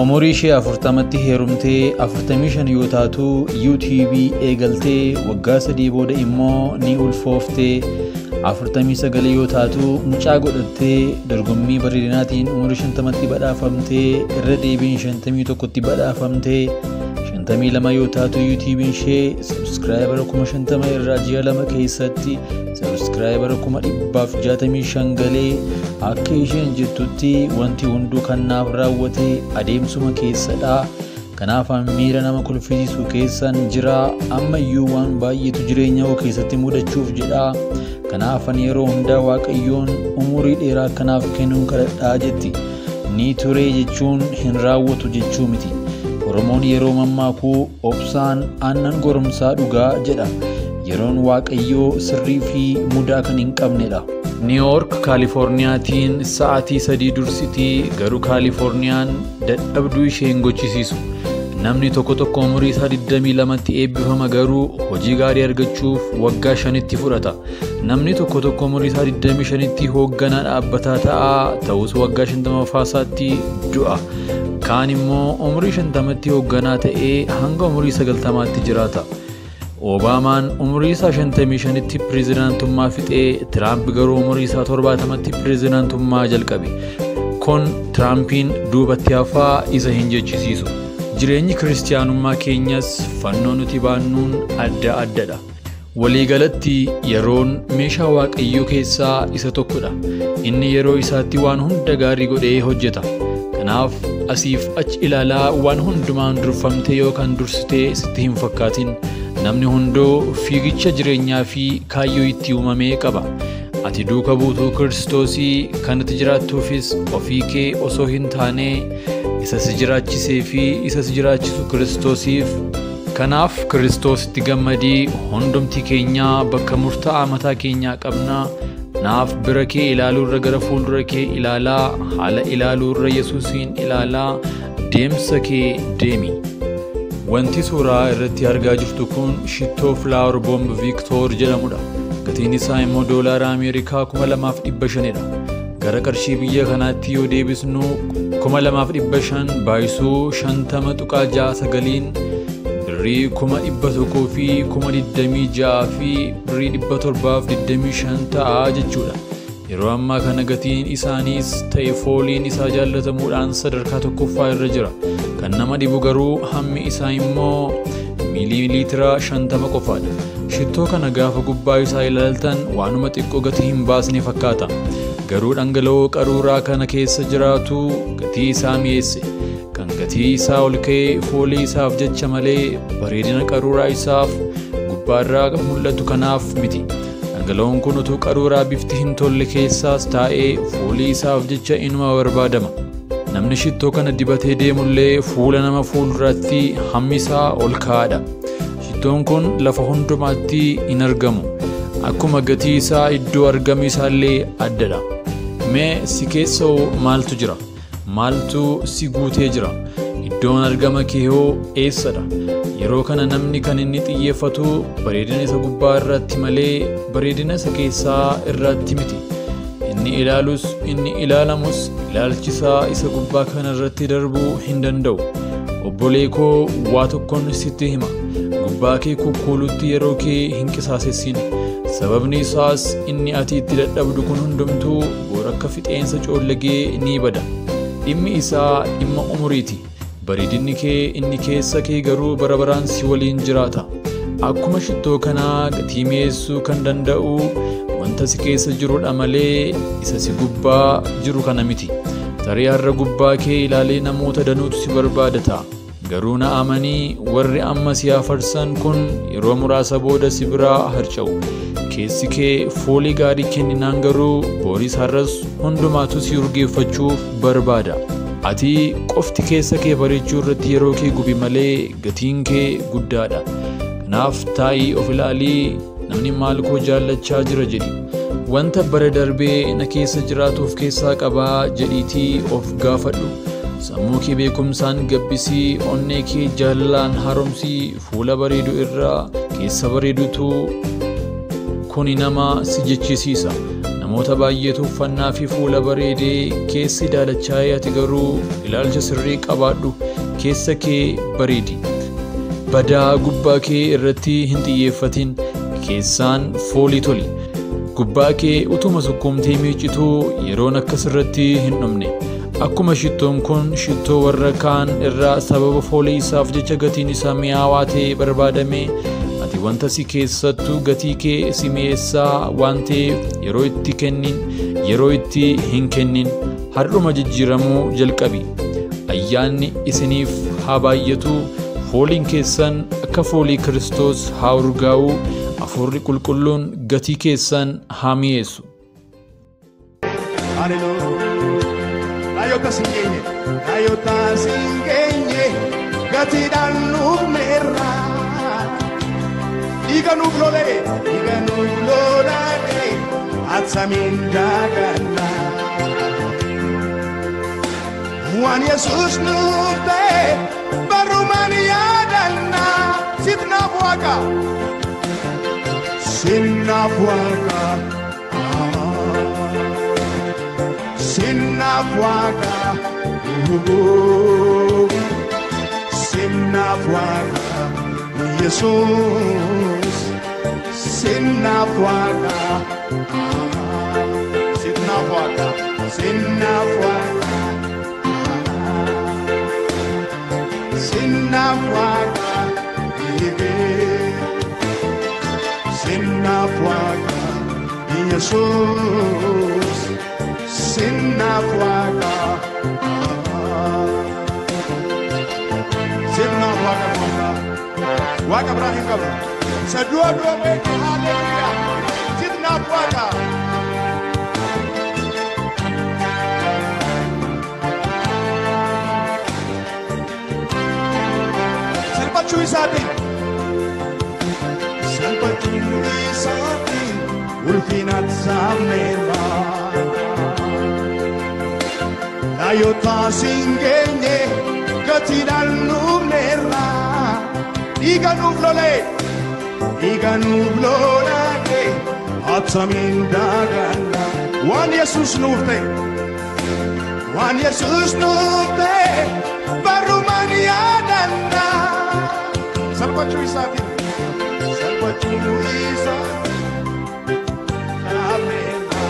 Umurii ishee 40tti heerumtee 45 yoo taatu YouTube eegaltee waggaa 3 booda immoo ni ulfooftee 49 yoo taatu mucaa godhattee dorgommii bareedinaatiin umurii 50tti badhaafamtee irra deebiin 51tti badhaafamtee 52 yoo taatu YouTube ishee subscriber 50,000 irraa ji'a 2 keessatti subscriber 165,000 galee akka isheen jettutti wanti hunduu kan naaf raawwate adeemsuma keessadha. Kanaaf miira nama kolfisiisu keessan jira. Ammayyuu waan baay'eetu jireenya koo keessatti mudachuuf jedha. Kanaaf ani yeroo hundaa Waaqayyoon umurii dheeraa akkanaaf kennuun kadhadhaa jetti. Ni ture jechuun hin raawwatu jechuu miti. Oromoon yeroo mammaakuu obsaan aannan goromsaa dhugaa jedha. Yeroon Waaqayyoo sirrii fi mudaa kan hin qabnedha. New York Kaalifoorniyaatiin sa'aatii 3 dursitii garuu Kaalifoorniyaan dadhabduu ishee hin gochisiisu. Namni tokko tokko umurii isaa 22tti eebbifama garuu hojii gaarii argachuuf waggaa 5tti fudhata. Namni tokko tokko umurii isaa 25tti hoogganaa dhaabbataa ta'a ta'us waggaa 50ffaatti du'a. Kaan immoo umurii 50tti hoogganaa ta'ee hanga umurii 90tti jiraata. Obaamaan umurii isaa 55tti pirezidaantummaa fixee Tiraamp garuu umurii isaa 70tti pirezidaantummaa jalqabe. Kun Tiraampiin duubatti hafaa isa hin jechisiisu. Jireenyi kiristiyaanummaa keenyas fannoo nuti baannuun adda addadha. Waliigalatti yeroon meeshaa Waaqayyoo keessaa isa tokkodha. Inni yeroo isaatti waan hunda gaarii godhee hojjeta. Kanaaf asiif achi ilaalaa waan hundumaan durfamtee yookaan dursitee sitti hin fakkaatin. Namni hunduu fiigicha jireenyaa fi kaayyoo itti uumamee qaba. Ati duuka buutuu Kiristoosii kanatti jiraattuufis ofii kee osoo hin taane isa si jiraachisee fi isa si jiraachisu Kiristoosiif. Kanaaf Kiristoositti gammadii hundumti keenyaa bakka murtaa'aa mataa keenyaa qabna. Naaf bira kee ilaaluurra gara fuuldura kee ilaalaa, haala ilaaluurra Yesuusiin ilaalaa, deemsa kee deemi. Wanti suuraa irratti argaa jirtu kun shittoo Flower Bomb Victor jedhamudha. Gatiin isaa immoo doolaara Ameerikaa 2500 dha. Gara qarshii biyya kanaatti yoo deebisnu 2500 baay'isuu 50.69 birrii 100,000 fi 26,000 fi birrii 725 ta'a jechuudha. Yeroo ammaa kana gatiin isaaniis ta'e fooliin isaa jaallatamuudhaan sadarkaa tokkoffaa irra jira. Kan nama dhibu garuu hammi isaa immoo miiliiliitira 50 qofaadha. Shittoo kana gaafa gubbaa isaa ilaaltan waanuma xiqqoo gatii hin baasne fakkaata. Garuu dhangala'oo qaruuraa kana keessa jiraatu gatii isaa mi'eesse. Kan gatii isaa ol ka'ee foolii isaaf jecha malee bareedina qaruuraa isaaf gubbaarraa mul'atu kanaaf miti. Dhangala'oon kun utuu qaruuraa bifti hin tolle keessaas taa'ee foolii isaaf jecha inuma barbaadama. Namni shittoo kana dibatee deemullee fuula nama fuulduratti hammi isaa ol ka'aadha. Shittoon kun lafa hundumaatti hin argamu. Akkuma gatii isaa iddoo argama isaallee addadha. Mee si keessa hoo maaltu jira? Maaltu si guutee jira? Iddoon argama kee hoo eessadha? Yeroo kana namni kan inni xiyyeeffatu bareedina isa gubbaa irratti malee bareedina isa keessaa irratti miti. Inni ilaalus inni ilaalamus ilaalchisaa isa gubbaa kana irratti darbuu hin danda'u. Obbolee koo waa tokkoon sitti hima. Gubbaa kee kukkuulutti yeroo kee hin qisaasessin. Sababni isaas inni ati itti dadhabdu kun hundumtuu boora akka fixeensa coollagee ni bada. Dhimmi isaa dhimma umuriiti. Bareedinni kee inni keessa kee garuu bara baraan si waliin jiraata. Akkuma shittoo kanaa gatii mi'eessuu kan danda'u wanta si keessa jirudha malee isa si gubbaa jiru kana miti. Tarii har'a gubbaa kee ilaalee namoota danuutu si barbaada ta'a. Garuu na amanii warri amma si afarsan kun yeroo muraasa booda si biraa harca'u. Keessi kee foolii gaarii kenninaan garuu booris har'as hundumaatu si urgeeffachuuf barbaada. Ati qofti keessa kee bareechuu irratti yeroo kee gubi malee gatiin kee guddaadha. Kanaaf taa'ii of ilaalii namni maal koo jaallachaa jira jedhi. Wanta bara darbee na keessa jiraatu of keessaa qabaa jedhiitii of gaafadhu. Sammuu kee beekumsaan gabbisii, onnee kee jaalalaan haaromsii, fuula bareedu irraa keessa bareedutu kuni nama si jechisiisa. Namoota baay'eetu uffannaa fi fuula bareedee keessi daalachaa'ee, ati garuu ilaalcha sirrii qabaadhu, keessa kee bareedi. Badaa gubbaa kee irratti hin xiyyeeffatin, keessaan foolii toli. Gubbaa kee utuma sukkuumtee miiccituu yeroon akkas irratti hin dhumne. Akkuma shittoon kun shittoo warra kaan irraa sababa foolii isaaf jecha gatiin isaa mi'aawaa ta'e barbaadame, ati wanta si keessattuu gatii kee si mi'eessaa waan ta'eef yeroo itti kennin, yeroo itti hin kennin. Har'uma jijjiiramuu jalqabi. Ayyaanni isiniif haa baay'atu. Fooliin keessan akka foolii Kiristoos haa urgaa'u. Hafuurri qulqulluun gatii keessan haa mi'eessu. Naayota siin geenye, naayota siin geenye, gatiidhaan nuufneerra. Dhiiga nuuf lolee, dhiiga nuuf lolalee, attamiin daaganna. Waan Yesuus nuuf ta'e, barumaan yaadanna. Sitnaaf Waaqa, sinaaf Waaqa. Sinaaf Waaqa, sinaaf Waaqa, Yesuus, sinaaf Waaqa, sinaaf Waaqa, sinaaf Waaqa, sinaaf Waaqa, sinaaf Waaqa, Yesuus. Sinaaf Waaqa, sinaaf Waaqa gooftaa, Waaqa biraa hin qabnu. Isa du'a du'a beeke, haalleluuyaa, sinaaf Waaqa. Salphachuu isaatiin, salphachuu isaatiin, ulfinatti saamneerra. Naayota siin geenye, gatiidhaan nuufneerra. Dhiiga nuuf lolee, dhiiga nuuf lolalee, attamiin daaganna. Waan Yesuus nuuf ta'e, waan Yesuus nuuf ta'e, barumaan yaadanna. Salphachuu isaatiin, salphachuu isaatiin, saamneerra.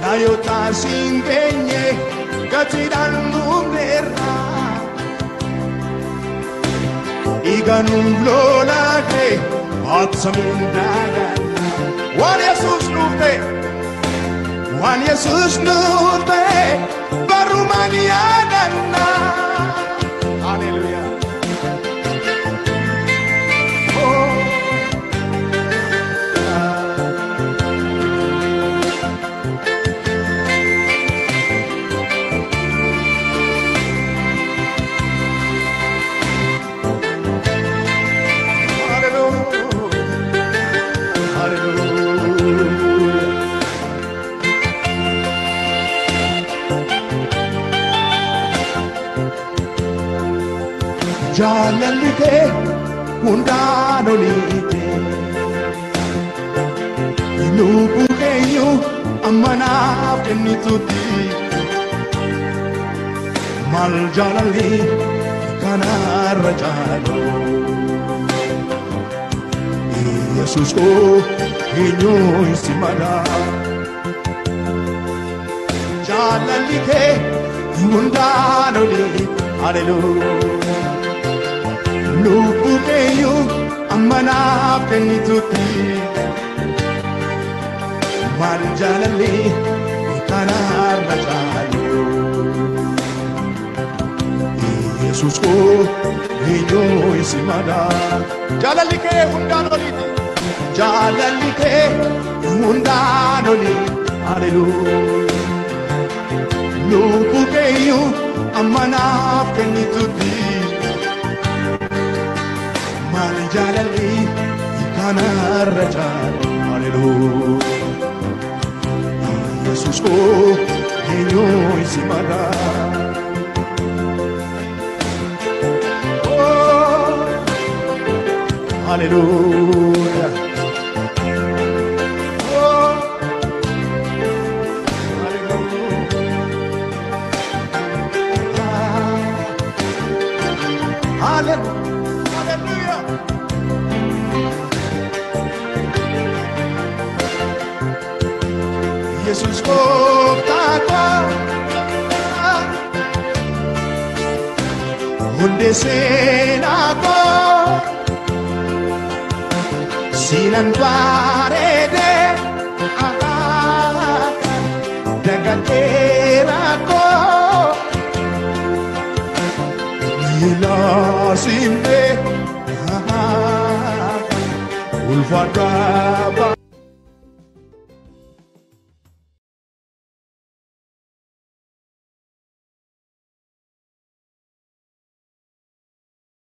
Naayota siin geenye, gatiidhaan nuufneerra. Dhiiga nuuf lolalee, attamiin daaganna. Waan Yesuus nuuf ta'e, waan Yesuus nuuf ta'e, barumaan yaadanna. Haleluuyaa. Hallelujah. Jaalalli kee hundaan oliite, lubbuu keeyyuu amma naaf kennitutti. Maal jaalalli kanarra caalu? Yesuus koo, eenyu si mala? Jaalalli kee hundaan olii, haleluuyaa. Lubbuu keeyyuu amma naaf kennitutti. Maal jaalalli kanarra caalu? Yesuus koo, eenyu si mala? Jaalalli kee hundaan oliiti. Jaalalli kee hundaan olii, haleluuyaa. Lubbuu keeyyuu amma naaf kennitutti. Maal jaalalli kanarra caalu? Haleluuyaa. Yesuus koo, eenyu si mala? Haleluuyaa. Yesus gooftaa koo hundee seenaa koo siinan bareedee dagadheera koo miila simtee ulfaadhaa.